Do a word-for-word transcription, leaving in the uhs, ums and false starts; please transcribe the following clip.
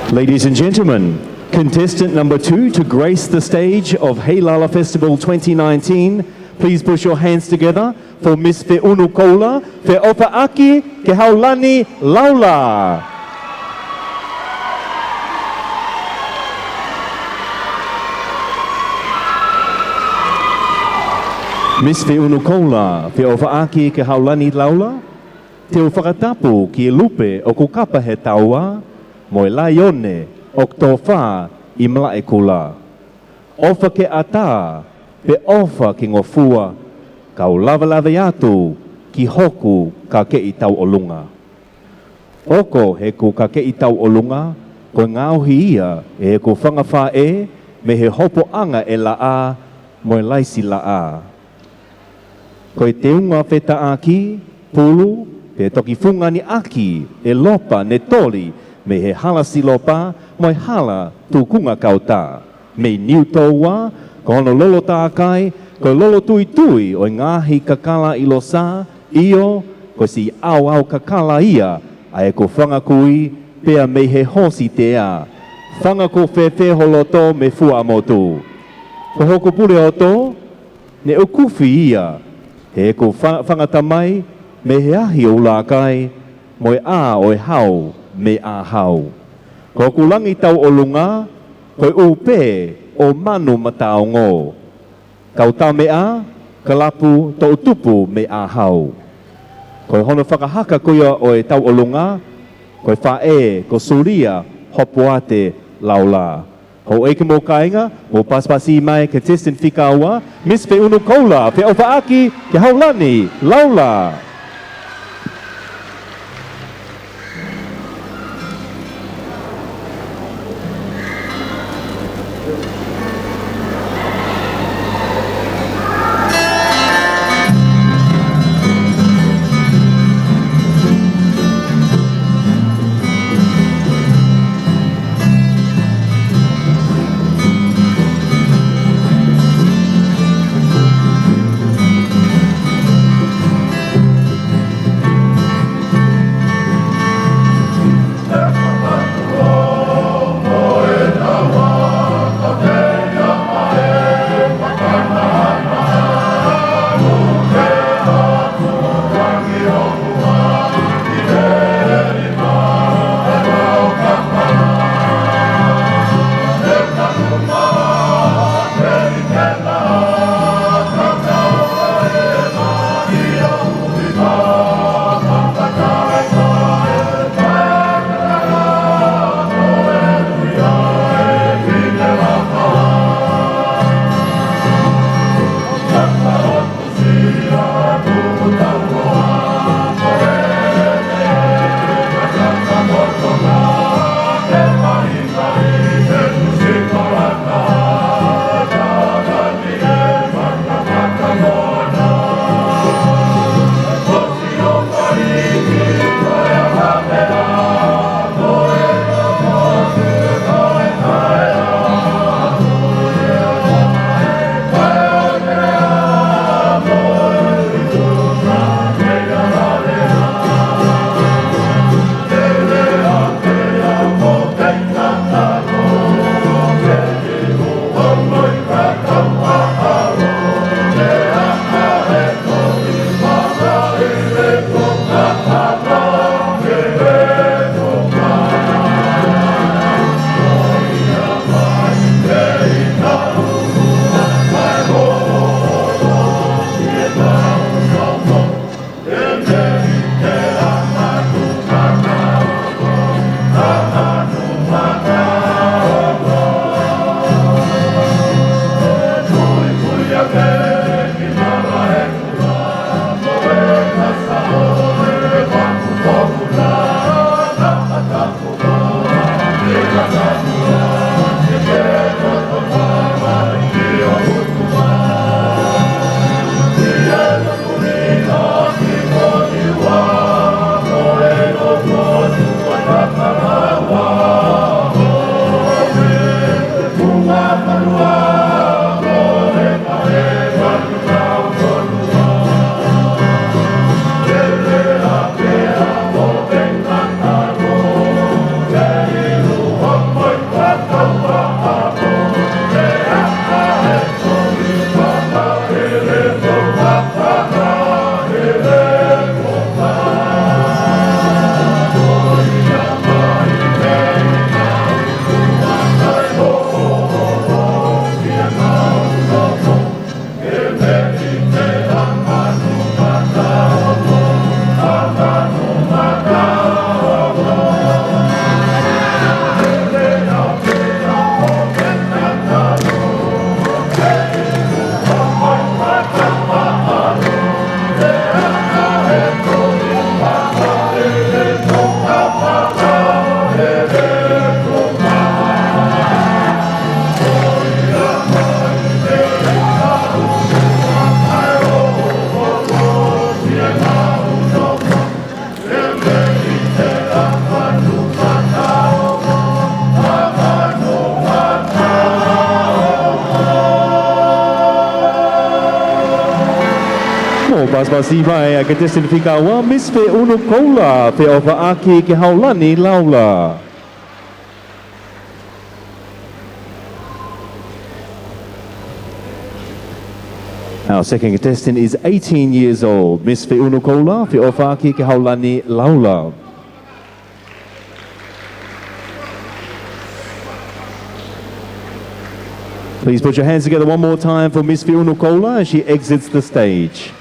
Ladies and gentlemen, contestant number two to grace the stage of Heilala Festival twenty nineteen, please push your hands together for Miss Feʻunu Koula, Feʻofaʻaki Kehaulani Laula. Miss Feʻunu Koula, Feʻofaʻaki Kehaulani Laula, te u fakatapu ki he lupe ʻoku kapa he taua, mo e laione ʻoku tōfā ʻi malaʻe kula. ʻOfa ke ʻatā, pe ʻofa ke ngofua, kau lavelave atu ki hoku kakeʻi tauʻolunga. ʻOku ʻi heʻeku kakeʻi tauʻolunga, ko e ngaohi ia ʻe heʻeku fanga faʻē, mei he hopoʻanga ʻe laʻā, mo e laisi laʻā. Ko e teunga fetaʻaki, pulu, pe toki fungani ʻaki ʻe Lopa Netoli mei he hala Silopa mo e hala Tukunga Kautā. Mei Niutoua, ko hono lolo tākai, ko e lolo tuitui ʻo e ngaahi kakala ʻi Losā, ʻio, ko e siʻi ʻaoʻao kakala ia ʻa ʻeku fanga kui, pea mei he hoosi teā. Fanga kuo fēfē ho loto mei Fuaʻamotu. Ko hoku pule ʻoto, ne u kufi ia, heʻeku fa-, fanga tamai, mei he ahi ʻo Ulakai, mo e ʻā ʻo e hau, mei ʻĀhau. Ko hoku langi tauʻolunga, ko e ʻū pē ʻo Manu Mataongo. Kau Tameʻa, Kalapu Toʻutupu mei ʻĀhau. Ko hono fakahaka ko ia ʻo e tauʻolunga, ko e faʻē, ko Sulia Hopoate Laula. Houʻeiki mo kāinga, mou pasipasi mai ki he contestant fika ua, Miss Feʻunu Koula, Feʻofaʻaki Kehaulani Laula. Pasipasi mai ʻa e contestant fika ua, Miss Feʻunu Koula, feʻofaʻaki kia Haulani Laula. Our second contestant is eighteen years old, Miss Feʻunu Koula, feʻofaʻaki kia Haulani Laula. Please put your hands together one more time for Miss Feʻunu Koula as she exits the stage.